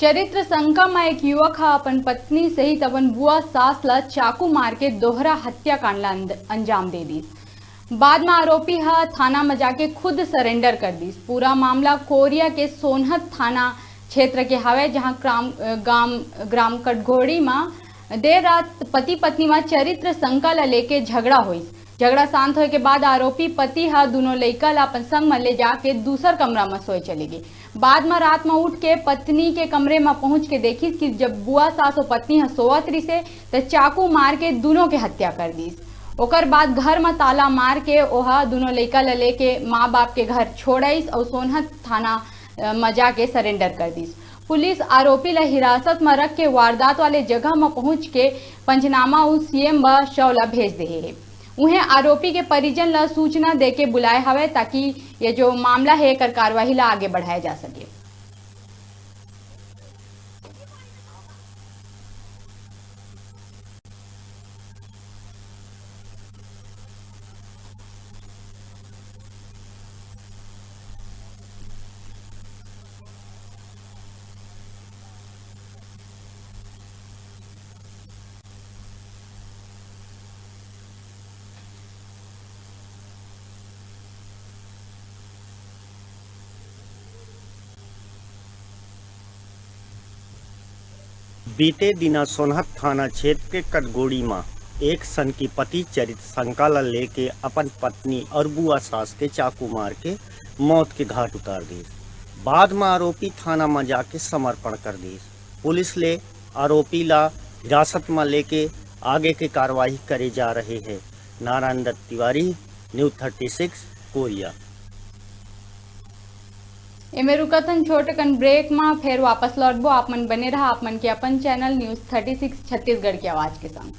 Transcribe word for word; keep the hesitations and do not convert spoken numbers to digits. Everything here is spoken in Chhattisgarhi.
चरित्र शंका म एक युवक ह अपन पत्नी सहित अपन बुआ सास ल चाकू मार के दोहरा हत्याकांड ल अंद-, अंजाम दे दिस। बाद म आरोपी ह थाना म जाके खुद सरेंडर कर दिस। पूरा मामला कोरिया के सोनहत थाना क्षेत्र के हवय, जहां ग्राम, अ, गाम, ग्राम कटघोड़ी म देर रात पति पत्नी म चरित्र शंका ल लेके झगड़ा होइस। झगड़ा शांत होए के बाद आरोपी पति ह दुनों लइका ल अपन संग म ले जाके दूसर कमरा म सोए चले गे। बाद म रात म उठ के पत्नी के कमरे म पहुंच के देखिस कि जब बुआ सास अउ पत्नी ह सोवत रिसे, त चाकू मार के दुनों के हत्या कर दिस। ओकर बाद घर म ताला मार के ओहा दुनों लइका ल लेके माँ बाप के घर छोड़ आइस अउ सोनहत थाना, अ, म जाके सरेंडर कर दिस। पुलिस आरोपी ल हिरासत म रख के वारदात वाले जगह म पहुंच के पंचनामा अउ सीएम बर शव ल भेज देहे हे। उहें, आरोपी के परिजन ल सूचना देके बुलाए हवय, ताकि ये जो मामला हे, एकर कार्यवाही ल आगे बढ़ाए जा सके। बीते दिना सोनहत थाना क्षेत्र के कटगोड़ी म एक सनकी पति चरित शंका ल लेके अपन पत्नी अउ बुआ सास के चाकू मार के मौत के घाट उतार दिस। बाद म आरोपी थाना म जाके समर्पण कर दिस। पुलिस ले आरोपी ला हिरासत म लेके आगे के कार्रवाई करे जा रहे हे। Narayan Dutt Tiwari, news thirty six, Korea. एमे रुकत हन छोट कन ब्रेक म, फेर वापस लौटबो। आप मन बने रहा आप मन के अपन channel news thirty six Chhattisgarh के आवाज के संग।